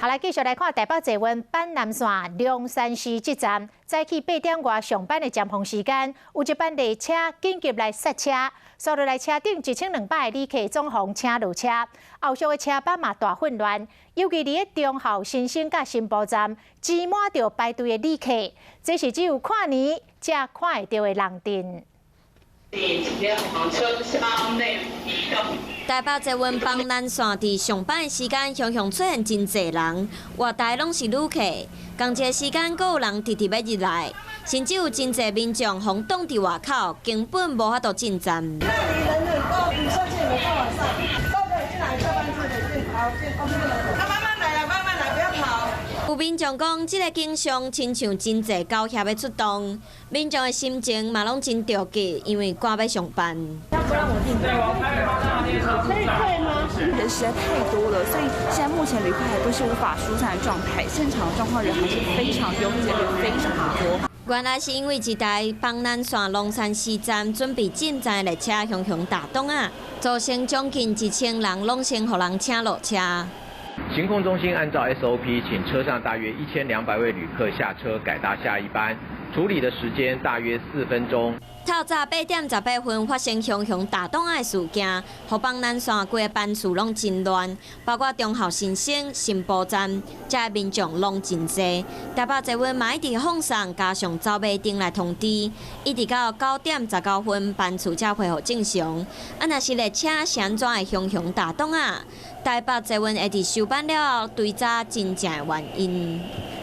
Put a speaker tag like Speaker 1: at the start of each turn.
Speaker 1: 好，來繼續來看台北捷運板南線龍山寺這站，早起8點外上班的尖峰時間，有一班列車緊急來剎車，煞落來車頂1200個旅客總予請落車，後續的車班嘛大混亂，尤其佇咧忠孝新生佮新埔站，擠滿著排隊的旅客，這是只有跨年才看會著的人陣。
Speaker 2: 車廂內移動。
Speaker 3: 台北捷運板南線佇上班的時間，雄雄出現真濟人，活台攏是旅客。仝一个時間，閣有人直直欲入來，甚至有真濟民眾予擋佇外口，根本無法度進站。
Speaker 4: 那裡人很多，你上去沒辦法上，都可以進來，這班車的進，好進，OK 了。那慢慢來啊，慢慢來，不要跑。
Speaker 3: 有民眾講，這个景象親像真濟狗協咧出動，民眾的心情嘛攏真著急，因為趕欲上班。
Speaker 4: 他不讓我進，可以退嗎？
Speaker 5: 人實在太多了，所以現在目前旅客還都是無法疏散的狀態，現場的狀況人還是非常擁擠，也非常的多。
Speaker 3: 原來是因為一台板南線龍山寺站準備進站的列車雄雄打擋仔，造成將近1000人攏先予人請落車。
Speaker 6: 行控中心按照 SOP，請車上大約1200位旅客下車，改搭下一班。處理的時間大約4分鐘。
Speaker 3: 透早8點18分發生雄雄打擋仔的事件，予板南線規個班次攏真亂，包括忠孝新生、新埔站，遮的民眾攏真濟。台北捷運嘛一直放送，加上走馬燈來通知，一直到9點19分班次才恢復正常。啊，若是列車是按怎會雄雄打擋仔？台北捷運會佇收班了後追查真正的原因。